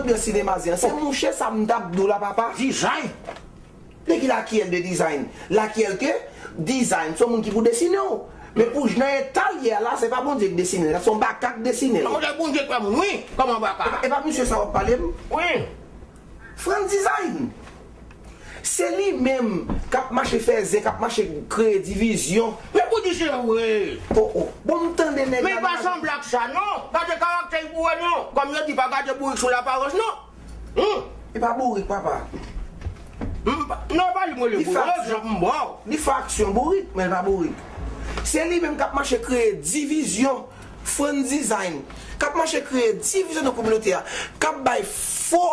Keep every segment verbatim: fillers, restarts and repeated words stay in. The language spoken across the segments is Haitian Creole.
Nan sinema zen an, se mouche sa m t ap di w la, papa. Design. De ki lakiyèl de design? Lakiyèl ke design, se yon moun ki pou desine w. Men pou j nan eta l ye a la, se pa Bondye k desine l, se yon baka k desine l. Nan Bondye, Bondye k fè moun, wi. Kòman baka? E pa, e pa misye sa w ap pale m? Wi. Frantz Design. Se li menm k ap mache fè zen, k ap mache kreye divizyon. Men pou di se vre. Oh, oh. Bon, m tande nèg la. Men pa sanble ak sa, non. Gade karaktè li pou wè, non. Kòm yo di, pa gade bourik sou laparans, non. Hmm. E pa bourik, papa. M pa, non, pa li mwen le bourik. Egzanp, m ba w. Li fè aksyon bourik, men l pa bourik. Se li menm k ap mache kreye divizyon, Frantz Design. K ap mache kreye divizyon nan kominote a. K ap bay fo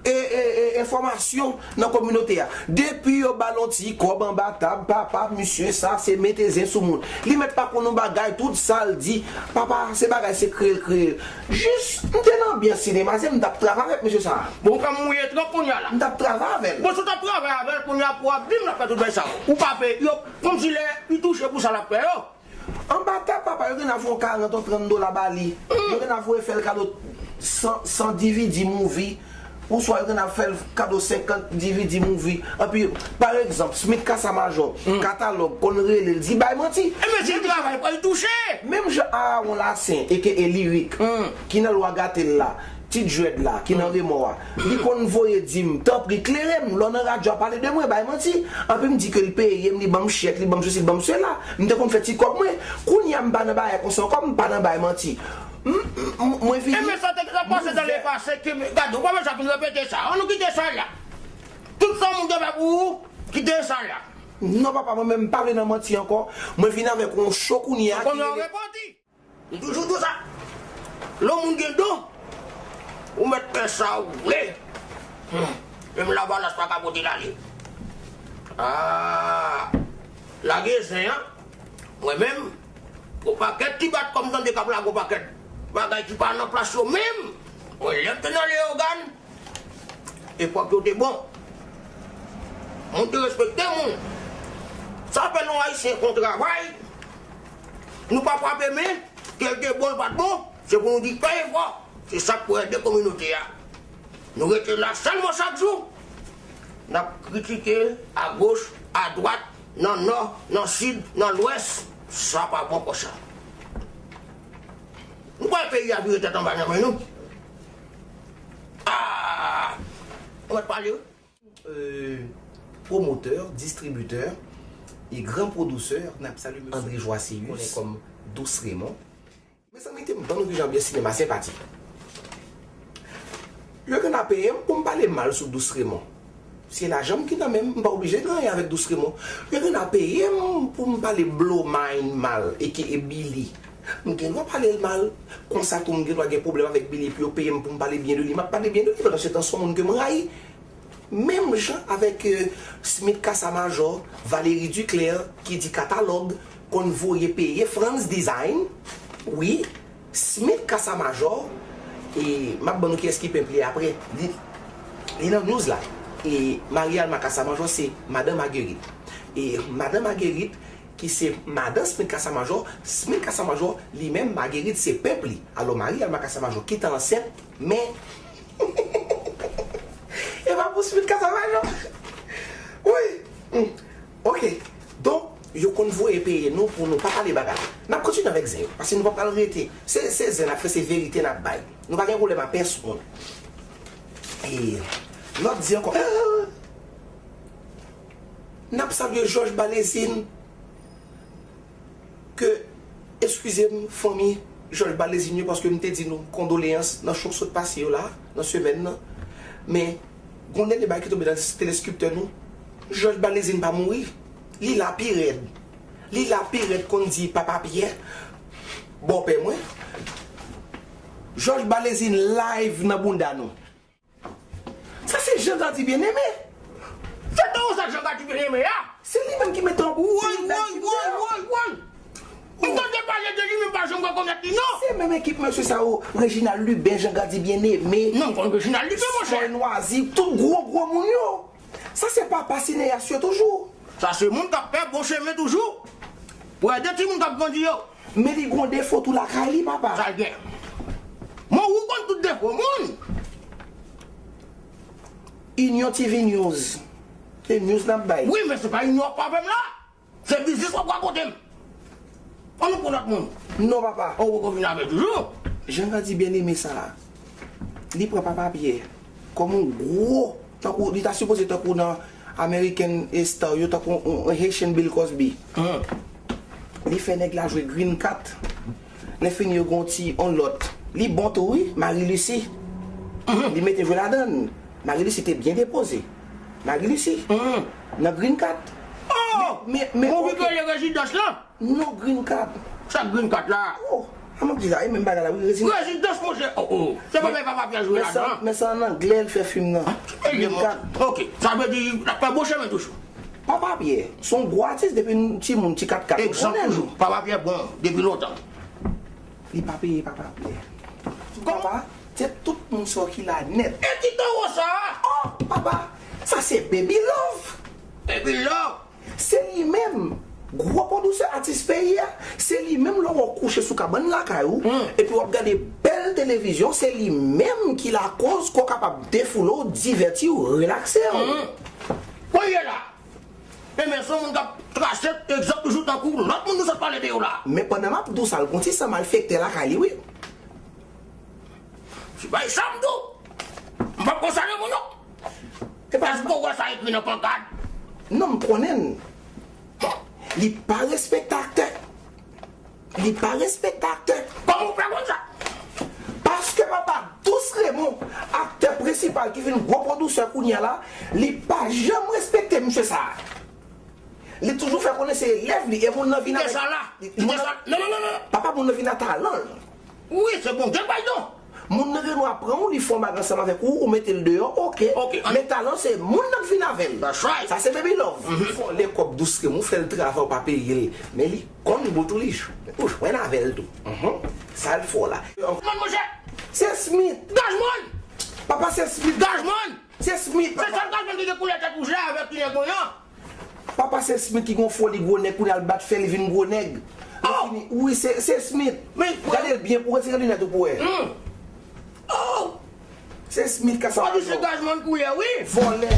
e, e, e, enfòmasyon nan kominote a. Depi yo ba l yon ti kòb anba tab, papa, misye sa se mete zen sou moun. Li mèt pa konn yon bagay, tout sa l di, papa, se bagay se kreye l kreye l. Jis, m te nan anbyans sinema, se m t ap travay avèk mesye sa a. Bon, ou ka mouye twòp kounye a la. M t ap travay avè l. Bon, si w t ap travay avè l, kounye a pou w ap di m l ap fè tout bagay sa yo. Ou pa pe, yo, kòmsi lè li touche pou sa l ap fè yo. Anba tab, papa, yo genlè voye karant ou trant dola ba li. Yo genlè voye fè l kado san, san D V D movie. Oswa yo genlè fè l kado senkant D V D movie. Anpi, pa egzanp, Smith Casamajò, katalòg, konn rele l, di bay manti. E men si l travay, fò l touche. Menm jan Aaron Lassaint, aka Lyric, ki nan lwa gate l la, ti dread la, ki nan remò a, li konn voye di m, tanpri, klere m, lè w nan radyo a pale de mwen, bay manti. Anpi m di ke l peye m, li ban m chèk, li ban m sesi, li ban m sela. M te konn fè ti kòb mwen. Kounye a m pa nan bagay konsa ankò, m pa nan bay manti. M, m, m, mwen vini. E men sa te gentan pase dan le pase ke, gade, ou pa bezwen fin repete sa. Ann nou kite sa la. Tout sa moun te fè pou ou, kite sa la. Non, papa, mwen menm m pa vle nan manti ankò. Mwen vin avèk yon cho kounye a ki rele. Ou konnen w repanti. M toujou di w sa. Lè yon moun gen don, ou mèt fè sa ou vle. Hmm. Menm lavalas pa ka pote l ale. Ah, lage zen an. Mwen menm, gwo pakèt ti bat kò m tande k ap lage yon pakèt bagay ki pa nan plas yo menm. Mwen, lè m te nan Leyogàn, epòk yo te bon. Moun te respekte moun. Sa fè lè yon Ayisyen fè yon travay, nou pa frape men, ke l te bon, l pa t bon, se pou nou di fè efò. Se sa k pou ede kominote a. Nou rete la sèlman chak jou, n ap kritike agoch, adwat, nan nò, nan sid, nan lwès, sa pa bon konsa. Nou pa wè peyi a vire tèt anba nan men nou. Ah! Ou mèt pale, wi. Euh, promoteur, distributeur et grand producteur, n ap salye mesye André Joasius, konnen kòm Douce Raymond. Mezanmi, te m ban nou kijan byen sinema senpati. Yo genlè peye m pou m pale mal sou Douce Raymond. Se lajan m ki nan men m, m pa oblije gen anyen avèk Douce Raymond. Yo genlè peye m pou m pale Blow Mind mal, aka Billy. M gen dwa pale l mal. Konsa tou, m gen dwa gen pwoblèm avèk Billy, epi yo peye m pou m pale byen de li. M ap pale byen de li, pandan se tan, se yon moun ke m rayi. Menm jan avèk, euh, Smith Casamajò, Valérie Duclair, ki di katalòg, konn voye peye Frantz Design, wi, Smith Casamajò, e m ap ban nou kiyès ki pèp li apre, li, li nan news la. E Marie Alma Casamajò se madan Marguerite. E madan Marguerite, ki se madan Smith Casamajò, Smith Casamajò, li menm, Marguerite se pèp li. Alò, Marie Alma Casamajò ki te ansent, men E pa pou Smith Casamajò. Wi. Hmm. Ok. Donk, yo konn voye peye nou pou nou pa pale bagay. N ap kontinye avèk zen yo, paske nou pa pral rete. Se, se zen n ap fè, se verite n ap bay. Nou pa gen pwoblèm ak pèsonn. E, n ap di ankò. N ap salye Jòj Balezin. Ke, eskize m, fanmi Jòj Balezin yo, paske m te di nou kondoleyans nan chòk sot pase yo la, nan semèn nan. Men, gon dènye bagay ki tonbe nan teleskriptè nou. Jòj Balezin pa mouri. Li la pi rèd. Li la pi rèd, konn di Papa Pyè, bòpè mwen. Jòj Balezin live nan bounda nou. Sa se Jean Gardy Bien-Aimé. Se toro sa Jean Gardy Bien-Aimé a. Se li menm ki mete yon pil bèl film deyò. Woy, woy, woy, woy. M tande pale de li, men m pa janm rekonèt li, non. Se menm ekip mesye sa yo, Reginald Lubin, Jean Gardy Bien-Aimé. Non, m konn Reginald Lubin, monchè. Soy Noisy, tout gwo, gwo moun yo. Sa se papa sineyas yo toujou. Sa se moun k ap fè bon chemen toujou. Pou ede timoun k ap grandi yo. Men li gon defo tou lakay li, papa. Sa l gen. Mwen, ou konn tout defo moun. Union T V News. Se news n ap bay. Wi, men se pa Union w ap avè m la. Se biznis w ap rakonte m. An nou pran lòt moun. Non, papa. Ou poko vin avè toujou. Jan Gady byeneme sa a, li pran Papa Pyè kòm yon gwo, tankou, li ta sipoze tankou nan American Star yo, tankou yon, yon Haitian Bill Cosby. Li fè nèg la jwe Green Cat. Lè fini yo gon ti on lòt. Li bon tou wi, Marie Lucie. Li mete jwe ladann. Marie Lucie te byen depoze. Marie Lucie. Nan Green Cat. Oh! Men men Ou ki rele rezidans lan? Non, Green Cat. Sa Green Cat la? Oh, a m ap di la, e menm bagay la wi, rezidans. Rezidans monchè. Oh, oh. Se pa bagay Papa Pyè jwe Men sa ladan. Men sa nan anglè l fè fim nan. Green Cat. Ok. Sa vle di l ap fè bon chemen toujou. Papa Pyè se yon gwo atis depi n timoun, ti katkat. Ou Egzanp konnen l. Toujou. Papa Pyè bon depi lontan. Li pa peye Papa Pyè. Papa, se tout moun sa ki la nèt. E ki towo sa? Oh, papa, sa se Baby Love. Baby Love. Se li menm. Gwo pwodisè atis peyi a, se li menm lè w kouche sou kabann lakay ou, epi w ap gade bèl televizyon, se li menm ki lakoz ke w kapab defoule w, divèti w, relakse w. Kounye la, ebyen se yon moun k ap trase egzanp toujou tankou lòt moun nou sot pale de yo la. Men pandan m ap di w sa, l gon ti san malfektè lakay li wi. Si bay sa m tou. M p ap konsène moun non. E pa Èske w wè sa ekri nan pankad? Non, m konnen l. Li pa respekte aktè. Li pa respekte aktè. Kòman w fè konn sa? Paske papa, Dous Raymond, aktè prensipal ki vin gwo pwodisè kounye a la, li pa janm respekte misye sa. Li toujou fè konnen se elèv li e moun nan vin Kite avèk sa la. li- Kite sa. Non, non, non, non. Papa, moun nan vin a talan l. Wi, se Bondye k bay don. Moun nan gen dwa pran w, li fè yon bagay ansanm avèk ou, ou mete l deyò, oke. Oke, an- Men talan se moun nan k vin avè l. That's right. Sa se Baby Love. Fò lè kòb Dous Raymond fè l travay ou pa peye l. Men li konn bout ou li jou. Ou jwenn avè l tou. Sa l fè w la. Gazman monchè. Se Smith. Gazman. Papa se Smith. Gazman. Se Smith, Se papa. sèl Gazman ki gen koulè tèt wouj la avèk ki nèg mwen an. Papa se Smith ki gon foli gwo nèg kounye a l bat fè li vin gwo nèg. Li Oh! Fini. Wi, se se Smith. Men, Gade l byen pou retire linèt ou pou wè. Oh! Se Smith ka sa. Ou di se Gazman koulè wi. Vòlè.